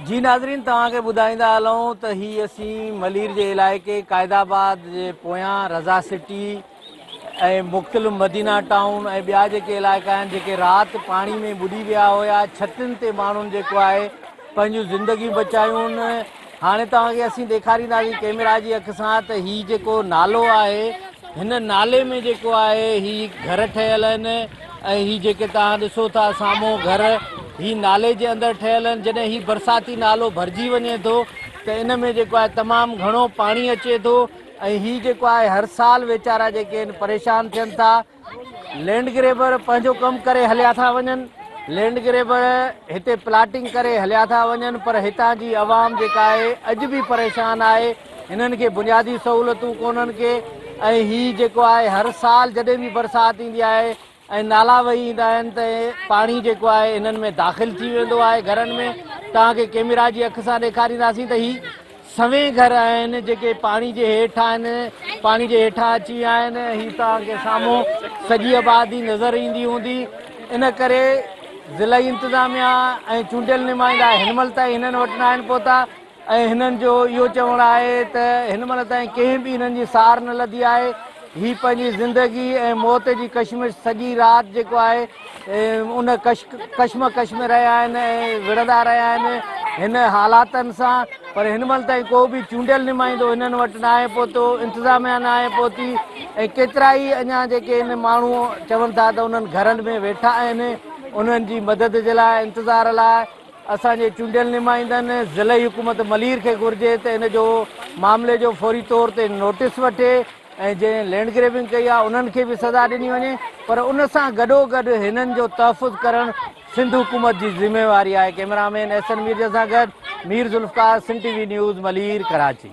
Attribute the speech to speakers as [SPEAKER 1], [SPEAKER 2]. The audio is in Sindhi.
[SPEAKER 1] جي ناظرين توهان کي ٻڌائيندا هلون ته هي اسين ملير جي علائقي قائد آباد جي پويان رضا سٽي ۽ مختلف مدينه ٽائون ۽ ٻيا جيڪي علائقا آهن جيڪي رات پاڻي ۾ ٻڏي ويا هيا ڇتين تي ماڻهن جيڪو آهي پنهنجون زندگيون بچايون هاڻي توهان کي اسين ڏيکارينداسين ڪيميرا جي اک سان ته هي جيڪو نالو آهي هن نالي ۾ جيڪو آهي هي گهر ٺهيل آهن ۽ هي جيڪي توهان ڏسو ٿا سامهون گهر هي نالي جي اندر ٺهيل آهن جڏهن هي برساتي نالو ڀرجي وڃي ٿو ته ان ۾ جيڪو آهي تمام گهڻو پاڻي اچي ٿو ۽ هي جيڪو آهي هر سال ويچارا جيڪي آهن پريشان ٿين ٿا لينڊ گريبر پنهنجو ڪم ڪري هليا ٿا وڃن لينڊ گريبر هتي پلاٽنگ ڪري هليا ٿا وڃن پر هتان جي عوام جيڪا آهي اڄ به پريشان آهي هنن کي بنيادي سهولتون ڪونهن ڪي ۽ هي جيڪو آهي هر سال جڏهن به برسات ايندي آهي ۽ نالا وهي ايندا آهن ته پاڻي جيڪو آهي هنن ۾ داخل ٿي ويندو آهي گهرن ۾ توهان کي ڪيميرا جي اک سان ڏيکارينداسين ته هي سوين گهر آهن جيڪي پاڻي جي هيٺ آهن پاڻي جي هيٺان اچي ويا آهن هي توهان کي سامهون سڄي آبادي نظر ايندي هوندي ان ڪري ضلعي انتظاميا ۽ چونڊيل نمائندا هن مهل تائين هنن وٽ ناهن پهتا ۽ هنن جو اهو چوڻ آهي ته هن مهل تائين ڪنهن به هنن جي سار نه لڌي آهي هي پنهنجي زندگي ۽ موت جي ڪشمش سڄي رات جيڪو آهي ان ڪشمڪش ۾ رهيا آهن ۽ وڙهندا رهيا آهن هن حالاتن سان پر هن مهل تائين ڪو به چونڊيل نمائندو هنن وٽ ناهي پهتو انتظاميا ناهي پهتي ۽ ڪيترا ئي اڃا جيڪي هن ماڻهو چون ٿا ته انهن گهرن ۾ ويٺا آهن انهن جي مدد جي لاء انتظار لاء اسان جي چونڊيل نمائندن ضلعي حڪومت ملير کي گهرجي ته ان جو معاملي جو فوري طور تي نوٽيس وٺي ۽ جنهن لينڊ گريبنگ ڪئي آهي انهن کي به سزا ڏني وڃي پر ان سان گڏوگڏ هنن جو تحفظ ڪرڻ سنڌ حڪومت جي ذميواري آهي ڪئميرا مين احسن ميرجا سان گڏ Mir Zulfiqar Sindh T V news Malir Karachi.